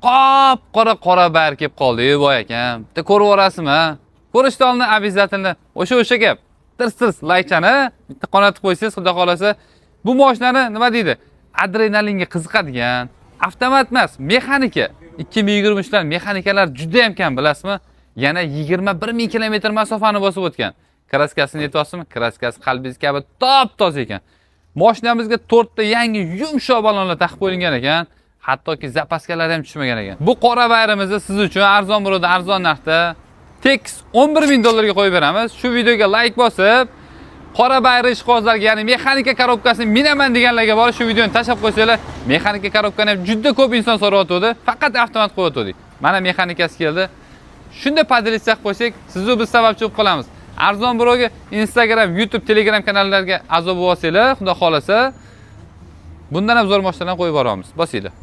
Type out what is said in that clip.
Qop qora qora bayr kelib qoldi, ey boy akam. Bitta ko'rib yuborasizmi? Ko'rishdan oldin обязательно o'sha gap. Tirs tirs laykchani bitta qonatib qo'ysangiz, xudo xolasa, bu mashinani nima deydi? Adrenalinga qiziqadigan, avtomat emas, mexanika. 2023 dan mexanikalar juda ham kam, bilasizmi? Yana 21 ming kilometr masofani bosib o'tgan. Краска sini aytyapsizmi? Краска si qalbingiz kabi top toza ekan. Mashinamizga to'rtta yangi yumshoq balonlar taqib qo'yilgan ekan. Hattoki запаска lar ham tushmagan ekan. Bu qora bayrimizni siz uchun arzon bo'ladi, arzon narxda tekis 11 ming dollarga qo'yib beramiz. Shu videoga layk bosib, qora bayri ishqibozlarga, ya'ni mexanika коробка sini minaman deganlarga borib shu videoni tashlab qo'ysanglar, mexanika коробка ni ham juda ko'p inson so'rayotgandi, faqat avtomat qo'yayotgandik. Mana mexanikasi keldi. Shunda поделиться qilib qo'ysak, sizu biz sababchi bo'lib qolamiz. Arzon birovga Instagram, YouTube, Telegram kanallarga a'zo bo'lib olsanglar, xudo xolasa, bundan ham zo'r mashinalarni qo'yib boramiz. Bosinglar.